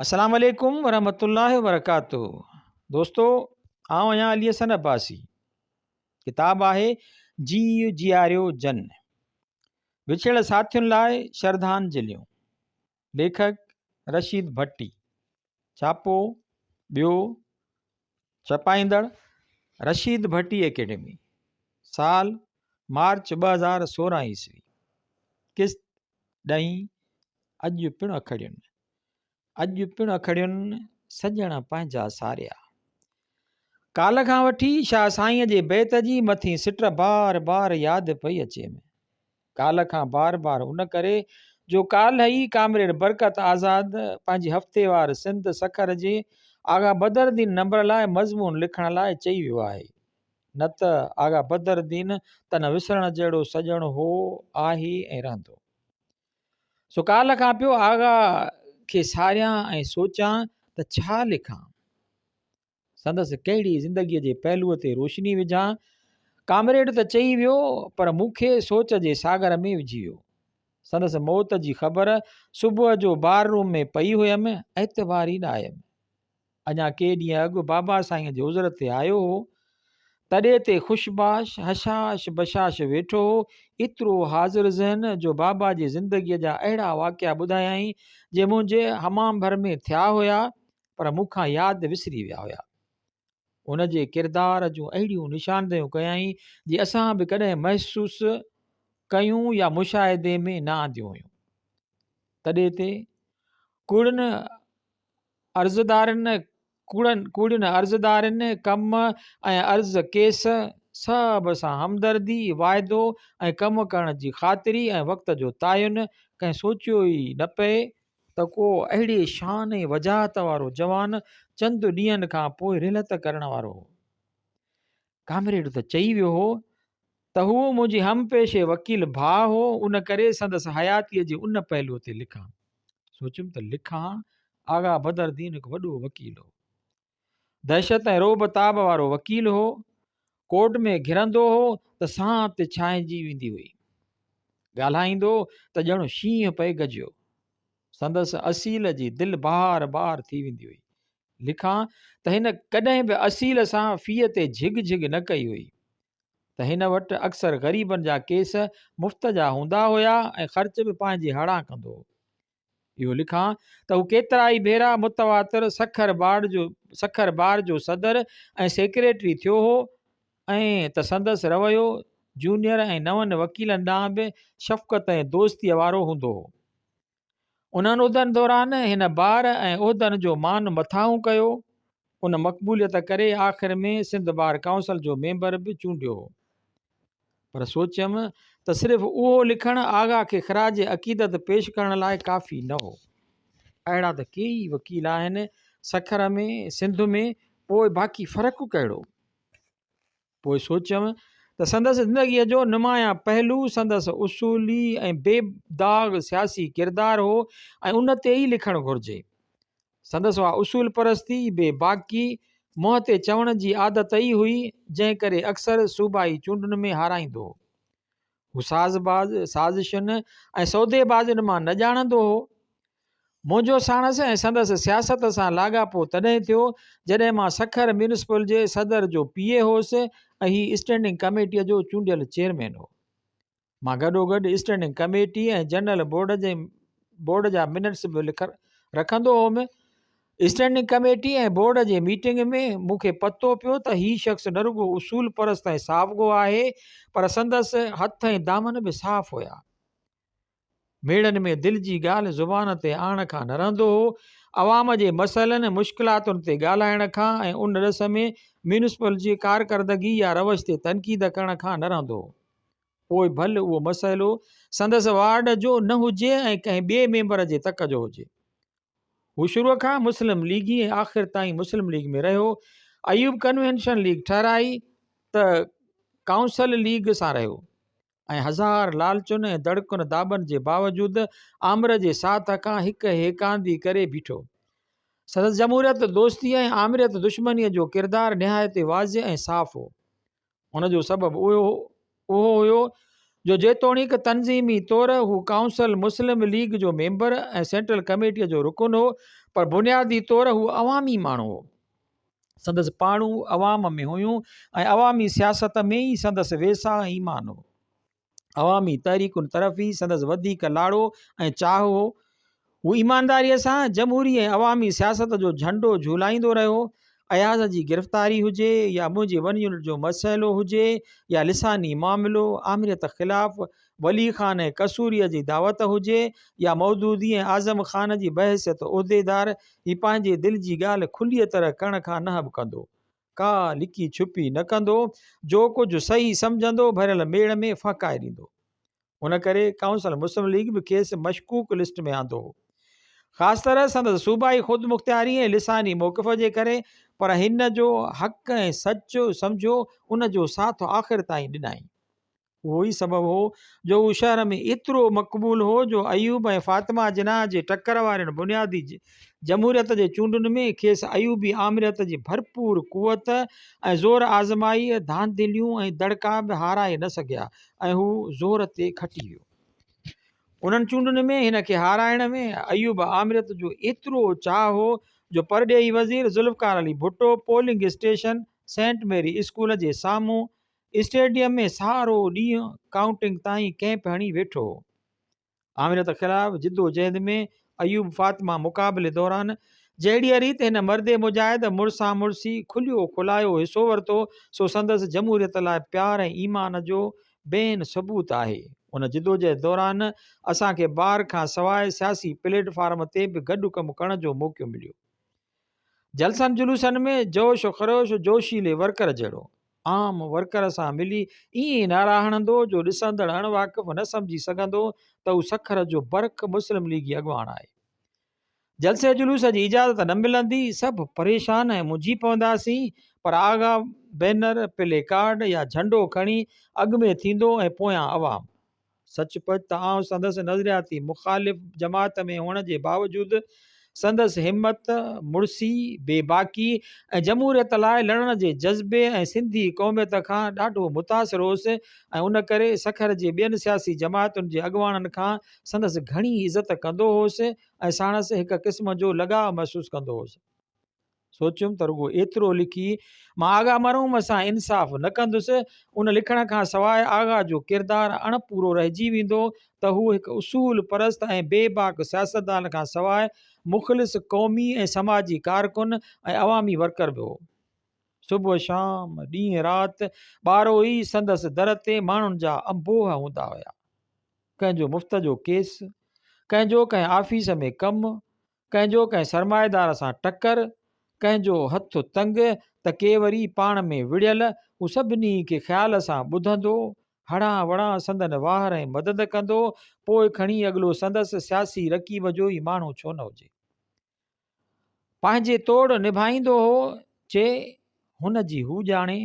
السلام عليڪم ورحمة الله وبرڪاته دوستو آئون آهيان علي حسن عباسي ڪتاب آهي جيء جياريو جن وڇڙيل ساٿين لاء شرڌان جليون ليکڪ رشيد ڀٽي ڇاپو ٻيو ڇپائيندڙ رشيد ڀٽي اڪيڊمي سال مارچ 2016 عيسوي قسط ڏهين اڄ پڻ اکڙين، اڄ پڻ اکڙين، سڄڻ پنهنجا ساريا. ڪالهه کان وٺي شاهه سائينء جي بيت جي مٿين سٽ بار بار ياد پئي اچيم. ڪالهه کان بار بار ان ڪري جو ڪالهه ئي ڪامريڊ برڪت آزاد پنهنجي هفتيوار سنڌ سکر جي آغا بدرالدين نمبر لاء مضمون لکڻ لاء چئي ويو آهي. نه ته آغا بدرالدين ته نه وسرڻ جهڙو سڄڻ هو، آهي ۽ رهندو. سو ڪالهه کان پيو آغا کي ساريان ۽ سوچان ته ڇا لکان؟ سندس ڪهڙي زندگيء جي پهلوء تي روشني وجهان؟ ڪامريڊ ته چئي ويو پر مون کي سوچ جي ساگر ۾ وجهي ويو. سندس موت جي خبر صبح جو بار روم ۾ پئي هيم، اعتبار ئي نه آيم. اڃا ڪي ڏينهن اڳ بابا سائينء جي عذر تي آيو هو. تڏي تي خوش باش، هشاش بشاش ويٺو هو. ايترو حاضر ذهن جو بابا جي زندگيء جا اهڙا واقعا ٻڌايائين، جي منهنجي حمام ڀر ۾ ٿيا هيا، پر مون کان ياد وسري ويا هيا. ان جي ڪردار جون اهڙيون نشاندهيون ڪيائين، جي اسان به ڪڏهن محسوس ڪيون يا مشاهدي ۾ نه آنديون هيون. تڏي تي ڪوڙن عرضدارن، ڪوڙن ڪوڙين عرضدارن، ڪم ۽ عرض ڪيس سڀ سان همدردي، واعدو ۽ ڪم ڪرڻ جي خاطري ۽ وقت جو تعين، ڪنهن سوچيو ئي نه پئي ته ڪو اهڙي شان ۽ وجاهت وارو جوان چند ڏينهن کان پوء رحلت ڪرڻ وارو هو. ڪامريڊ ته چئي ويو هو ته هو منهنجي هم پيشي وڪيل ڀاء هو، ان ڪري سندس حياتيء جي ان پهلوء تي لکان. سوچيم ته لکان، آغا بدر الدين هڪ وڏو وڪيل هو. دهشت ۽ رعب تاب وارو وڪيل هو. ڪورٽ ۾ گهرندو هو ته سانت ڇانئجي ويندي هئي. ڳالهائيندو ته ڄڻ شينهن پئي گجيو. سندس اصيل جي دل بار بار ٿي ويندي هئي. لکان ته هن ڪڏهن به اصيل سان فيء تي جهڳ جهڳ نه ڪئي هئي. ته هن وٽ اڪثر غريبن جا ڪيس مفت جا هوندا هيا ۽ خرچ به پنهنجي هڙان ڪندو هو. اهو لکان ته هو ڪيترائي ڀيرا متواتر سکر بار جو سکر بار جو صدر ۽ سيڪريٽري ٿيو هو ۽ ته سندس رويو جونيئر ۽ نون وڪيلن ڏانهن به شفقت ۽ دوستيء وارو هوندو هو. انهن عهدن دوران هن بار ۽ عهدن جو مان مٿانهون ڪيو. ان مقبوليت ڪري آخر ۾ سنڌ بار ڪائونسل جو ميمبر به چونڊيو هو. پر سوچيم ته صرف اهو لکڻ آغا کي خراج عقيدت پيش ڪرڻ لاء ڪافي نه هو. اهڙا ته ڪيئي وڪيل آهن سکر ۾، سنڌ ۾، پوء باقي فرق ڪهڙو؟ پوء سوچيم ته سندس زندگيء جو نمايان پهلو سندس اصولي ۽ بي داغ سياسي ڪردار هو ۽ ان تي ئي لکڻ گهرجي. سندس اها اصول پرستي، بي باڪي، منهن تي چوڻ جي عادت ئي هئي، جنهن ڪري اڪثر صوبائي چونڊن ۾ هارائيندو هو. هو ساز باز، سازشن ۽ سوديبازين مان نه ڄاڻندو هو. منهنجو ساڻس ۽ سندس سياست سان لاڳاپو تڏهن ٿيو، جڏهن مان سکر ميونسپل جي صدر جو پي اي هوس ۽ هي اسٽينڊنگ ڪميٽيء جو چونڊيل چيئرمين هو. مان گڏوگڏ اسٽينڊنگ ڪميٽي ۽ جنرل بورڊ جي بورڊ جا منٽس به لک رکندو هوم. اسٽينڊنگ ڪميٽي ۽ بورڊ جي ميٽنگ ۾ مون کي پتو پيو ته هي شخص نه رڳو اصول پرست ۽ صاف گو آهي پر سندس هٿ ۽ دامن به صاف هيا. ميڙن ۾ دل جي ڳالهه زبان تي آڻڻ کان نه رهندو هو. عوام جي مسئلن ۽ مشڪلاتن تي ڳالهائڻ کان ۽ ان ڏس ۾ ميونسپل جي ڪارڪردگي يا روش تي تنقيد ڪرڻ کان نه رهندو هو. پوء ڀل اهو مسئلو سندس وارڊ جو نه هجي ۽ ڪنهن ٻئي ميمبر جي تڪ جو هجي. هو شروع کان مسلم ليگي ۽ آخر تائين مسلم ليگ ۾ رهيو. ايوب ڪنوينشن ليگ ٺهرائي ته ڪائونسل ليگ سان رهيو ۽ هزار لالچن ۽ دڙڪن داٻن جي باوجود آمر جي ساٿ کان هڪ هيڪاندي ڪري بيٺو. سندس جمهوريت دوستي ۽ آمريت دشمنيء جو ڪردار نهايت واضح ۽ صاف هو. ان جو سبب اهو هيو جو جيتوڻيڪ تنظيمي طور هو ڪائونسل مسلم ليگ جو ميمبر ۽ سينٽرل ڪميٽيء جو رڪن هو پر بنيادي طور هو عوامي ماڻهو هو. سندس پاڙون عوام ۾ هيون ۽ عوامي سياست ۾ ئي سندس ويساهه ۽ ايمان هو. عوامي تحريڪن طرف ئي سندس وڌيڪ لاڙو ۽ چاهه هو. هو ايمانداريء سان جمهوري ۽ عوامي سياست جو جهنڊو جهولائيندو رهيو. اياز جي گرفتاري هجي يا منهنجي ون يونٽ جو مسئلو هجي يا لساني معاملو، آمريت خلاف ولي خان ۽ قصوريء جي دعوت هجي يا مودودي ۽ اعظم خان جي بحيثيت عهديدار، هي پنهنجي دل جي ڳالهه کليء طرح ڪرڻ کان نه هٻڪندو. ڪا لڪي ڇپي نه ڪندو، جو ڪجهه صحيح سمجهندو ڀريل ميڙ ۾ ڦهڪائي ڏيندو. ان ڪري ڪائونسل مسلم ليگ به کيس مشڪوڪ لسٽ ۾ آندو هو. خاص طرح سندس صوبائي خودمختياري ۽ لساني موقف جي ڪري، پر هن جو حق ۽ سچ سمجهيو ان جو ساٿ آخر تائين ڏنائين. اهو ئي سبب هو جو هو شهر ۾ ايترو مقبول هو جو ايوب ۽ فاطمه جناح جي ٽڪر وارين بنيادي جمهوريت جي چونڊن ۾ کيس ايوبي آمريت جي ڀرپور قوت ۽ زور آزمائي، ڌانڌليون ۽ دڙڪا به هارائي نه سگهيا ۽ هو زور تي کٽي ويو. انهن چونڊن ۾ هن کي هارائڻ ۾ ايوب آمريت جو ايترو چاهه هو جو پرڏيهي وزير Zulfikar Ali Bhutto polling station saint Mary school جي سامهون اسٽيڊيم ۾ سارو ڏينهن ڪائونٽنگ تائين ڪئمپ هڻي ويٺو هو. آمريت خلاف جدوجهد ۾ ايوب فاطمه مقابلي دوران جهڙيء ريت هن مرد مجاهد مڙسان مڙسي کليو کلايو حصو ورتو سو سندس جمهوريت لاء پيار ۽ ايمان جو بين ثبوت آهي. ان جدوجهد دوران اسان کي بار کان سواء سياسي پليٽ فارم تي به گڏ ڪم ڪرڻ جو موقعو مليو. جلسن جلوسن ۾ جوش و خروش جوشيلي ورڪر جهڙو عام ورڪر سان ملي ائين نعرا هڻندو جو ڏسندڙ اڻ واقف نه سمجهي سگهندو ته هو سکر جو برک مسلم ليگي اڳواڻ آهي. جلسي جلوس جي اجازت نه ملندي سڀ پريشان ۽ منجهي پونداسين پر آغا بينر، پلي ڪارڊ يا جهنڊو کڻي اڳ ۾ ٿيندو ۽ پويان عوام. سچ پچ ته آئون سندس نظرياتي مخالف جماعت ۾ هئڻ جي باوجود سندس همت، مڙسي، بي باڪي ۽ جمهوريت لاء لڙڻ جي جذبي ۽ سنڌي قوميت کان ڏاڍو متاثر هوس ۽ ان ڪري سکر جي ٻين سياسي جماعتن جي اڳواڻن کان سندس گهڻي عزت ڪندو هوس ۽ ساڻس هڪ قسم جو لڳاء محسوس ڪندو هوس. سوچيم ته رڳو ايترو لکي مان آغا مرحوم سان انصاف نه ڪندس. ان لکڻ کان سواء آغا جو ڪردار اڻ پورو رهجي ويندو ته هو هڪ اصول پرست ۽ بي باڪ سياستدان کان سواء مخلص قومي ۽ سماجي ڪارڪن ۽ عوامي ورڪر به هو. صبح شام، ڏينهن رات ٻارهو ئي سندس در تي ماڻهن جا انبوهه هوندا هيا. ڪنهن جو مفت جو ڪيس، ڪنهن جو ڪنهن آفيس ۾ ڪم، ڪنهن جو ڪنهن سرمائيدار سان ٽڪر، ڪنهن جو هٿ تنگ ته ڪي وري پاڻ ۾ وڙهيل، هو سڀني کي خيال سان ٻڌندو، هڙان وڙان سندن واهر ۽ مدد ڪندو، پوء کڻي اڳلو سندس سياسي رقيب جو ئي ماڻهو ڇو نه هجي. پنهنجي توڙ نڀائيندو هو، چي، هن جي هو ڄاڻي.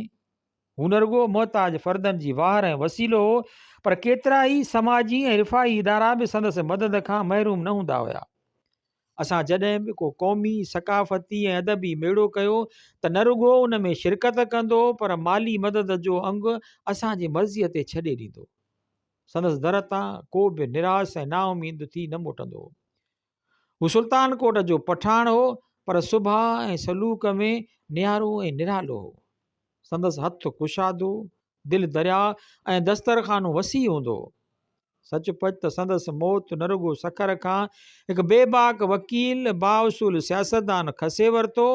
هو نه رڳو محتاج فردن جي واهر ۽ وسيلو هو، پر ڪيترائي سماجي ۽ رفاهي ادارا به سندس مدد کان محروم نه هوندا هيا. اسان جڏهن به ڪو قومي، ثقافتي ۽ ادبي ميڙو ڪيو ته نه رڳو ان ۾ شرڪت ڪندو پر مالي مدد جو انگ اسان جي مرضيء تي ڇڏي ڏيندو. سندس در تان ڪو به نراس ۽ نااميد ٿي نه موٽندو هو. هو سلطان ڪوٽ جو پٺاڻ هو، پر سڀاء ۽ سلوڪ ۾ نيارو ۽ نرالو هو. سندس هٿ ڪشادو، دل درياء ۽ دسترخانو وسيع هوندو هو. سچ پچ ته سندس موت نه رڳو سکر کان هڪ بيباڪ وڪيل، بااصول سياستدان کسي ورتو،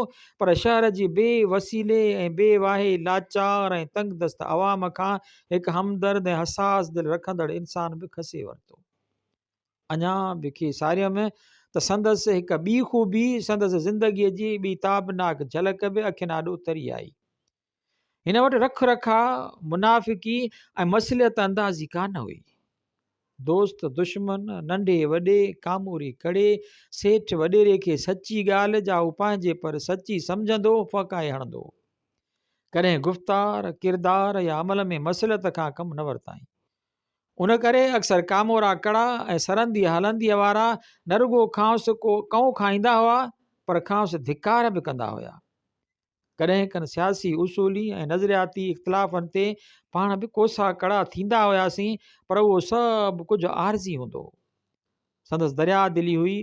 پر شهر جي بي وسيلي ۽ بي واهي لاچار ۽ تنگدست عوام کان هڪ همدرد ۽ حساس دل رکندڙ انسان به کسي ورتو. اڃا به کي ساريم ته سندس هڪ ٻي خوبي، سندس زندگيء جي ٻي تابناڪ جهلڪ به اکين آڏو تري آئي. هن وٽ رک رکاء، منافقي ۽ مصلحت اندازي ڪانه هئي. دوست دشمن، ننڍي وڏي، ڪاموري ڪڙي، سيٺ وڏيري کي سچي ڳالهه، جا هو پنهنجي پر سچي سمجهندو هو، ڦهڪائي هڻندو هو. ڪڏهن گفتار، ڪردار يا عمل ۾ مصلحت کان ڪم نه ورتائين. ان ڪري اڪثر ڪامورا ڪڙا ۽ سرنديء هلنديء وارا نه رڳو کانئس ڪو ڪئون کائيندا هئا، پر کانئس ڌڪار به ڪندا هيا. ڪڏهن ڪن سياسي اصولي ۽ نظرياتي اختلافن تي پاڻ به ڪوسا ڪڙا ٿيندا هياسين، پر اهو سڀ ڪجهه عارضي هوندو هو. سندس درياء دلي هئي.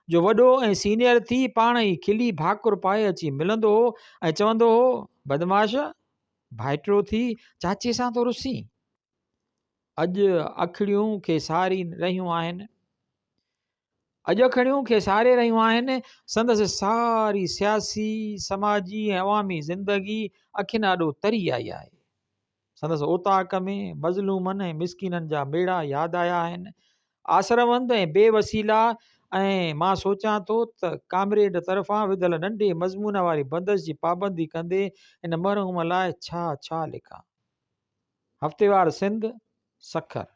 جو وڏو ۽ سينيئر ٿي پاڻ ئي کلي ڀاڪر پائي اچي ملندو هو ۽ چوندو هو، بدمعاش! ڀائٽيو ٿي چاچي سان ٿو رسين. اڄ اکڙيون کي ساري رهيون آهن. اڄ اکڙيون کي ساري رهيون آهن. سندس ساري سياسي، سماجي ۽ عوامي زندگي اکين آڏو تري آئي آهي. سندس اوطاق ۾ مظلومن ۽ مسڪينن جا ميڙا ياد آيا آهن. آسروند ۽ بي وسيلا ۽ مان سوچان ٿو ته ڪامريڊ طرفان وڌل ننڍي مضمون واري بندش جي پابندي ڪندي هن مرحوم لاء ڇا ڇا لکان. هفتيوار سنڌ، سکر.